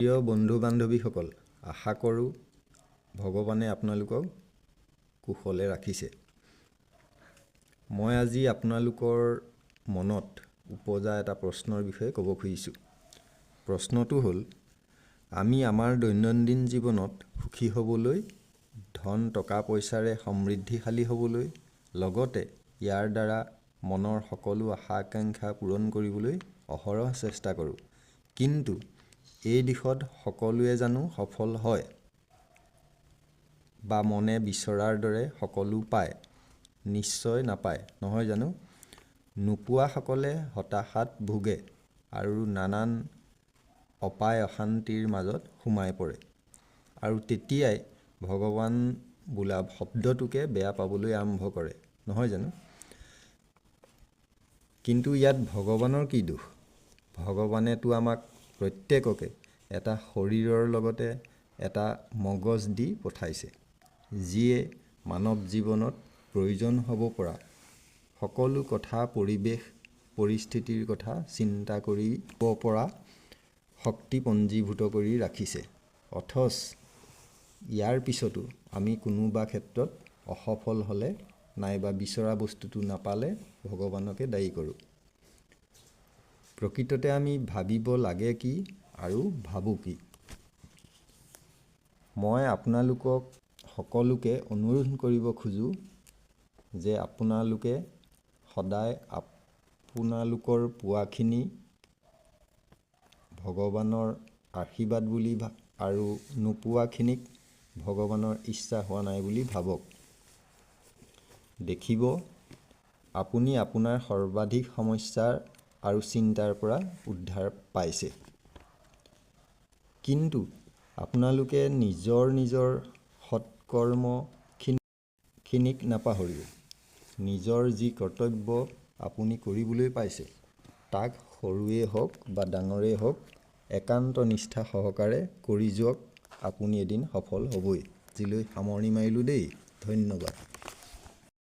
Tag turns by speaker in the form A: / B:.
A: প্ৰিয় বন্ধু বান্ধৱীসকল, আশা কৰোঁ ভগৱানে আপোনালোকক কুশলে ৰাখিছে। মই আজি আপোনালোকৰ মনত উপজা এটা প্ৰশ্নৰ বিষয়ে ক'ব খুজিছোঁ। প্ৰশ্নটো হ'ল, আমি আমাৰ দৈনন্দিন জীৱনত সুখী হ'বলৈ, ধন টকা পইচাৰে সমৃদ্ধিশালী হ'বলৈ, লগতে ইয়াৰ দ্বাৰা মনৰ সকলো আশা আকাংক্ষা পূৰণ কৰিবলৈ অহৰহ চেষ্টা কৰোঁ। কিন্তু এই দিশত সকলোৱে জানো সফল হয় বা মনে বিচৰাৰ দৰে সকলো পায়? নিশ্চয় নাপায়, নহয় জানো? নোপোৱাসকলে হতাশাত ভোগে আৰু নানান অপায় অশান্তিৰ মাজত সোমাই পৰে আৰু তেতিয়াই ভগৱান বোলা শব্দটোকে বেয়া পাবলৈ আৰম্ভ কৰে, নহয় জানো? কিন্তু ইয়াত ভগৱানৰ কি দোষ? ভগৱানেতো আমাক প্ৰত্যেককে এটা শৰীৰৰ লগতে এটা মগজ দি পঠাইছে, যিয়ে মানৱ জীৱনত প্ৰয়োজন হ'ব পৰা সকলো কথা, পৰিৱেশ পৰিস্থিতিৰ কথা চিন্তা কৰিব পৰা শক্তি পঞ্জীভূত কৰি ৰাখিছে। অথচ ইয়াৰ পিছতো আমি কোনোবা ক্ষেত্ৰত অসফল হ'লে নাইবা বিচৰা বস্তুটো নাপালে ভগৱানকে দায়ী কৰোঁ। প্ৰকৃততে আমি ভাবিব লাগে কি আৰু ভাবোঁ কি? মই আপোনালোকক সকলোকে অনুৰোধ কৰিব খোজোঁ যে আপোনালোকে সদায় আপোনালোকৰ পোৱাখিনি ভগৱানৰ আশীৰ্বাদ বুলি আৰু নোপোৱাখিনিক ভগৱানৰ ইচ্ছা হোৱা নাই বুলি ভাবক। দেখিব আপুনি আপোনাৰ সৰ্বাধিক সমস্যাৰ আৰু চিন্তাৰ পৰা উদ্ধাৰ পাইছে। কিন্তু আপোনালোকে নিজৰ নিজৰ সৎকৰ্মখিনিক নাপাহৰিব। নিজৰ যি কৰ্তব্য আপুনি কৰিবলৈ পাইছে, তাক সৰুৱেই হওক বা ডাঙৰেই হওক, একান্ত নিষ্ঠা সহকাৰে কৰি যাওক, আপুনি এদিন সফল হ'বই। আজিলৈ সামৰণি মাৰিলোঁ দেই, ধন্যবাদ।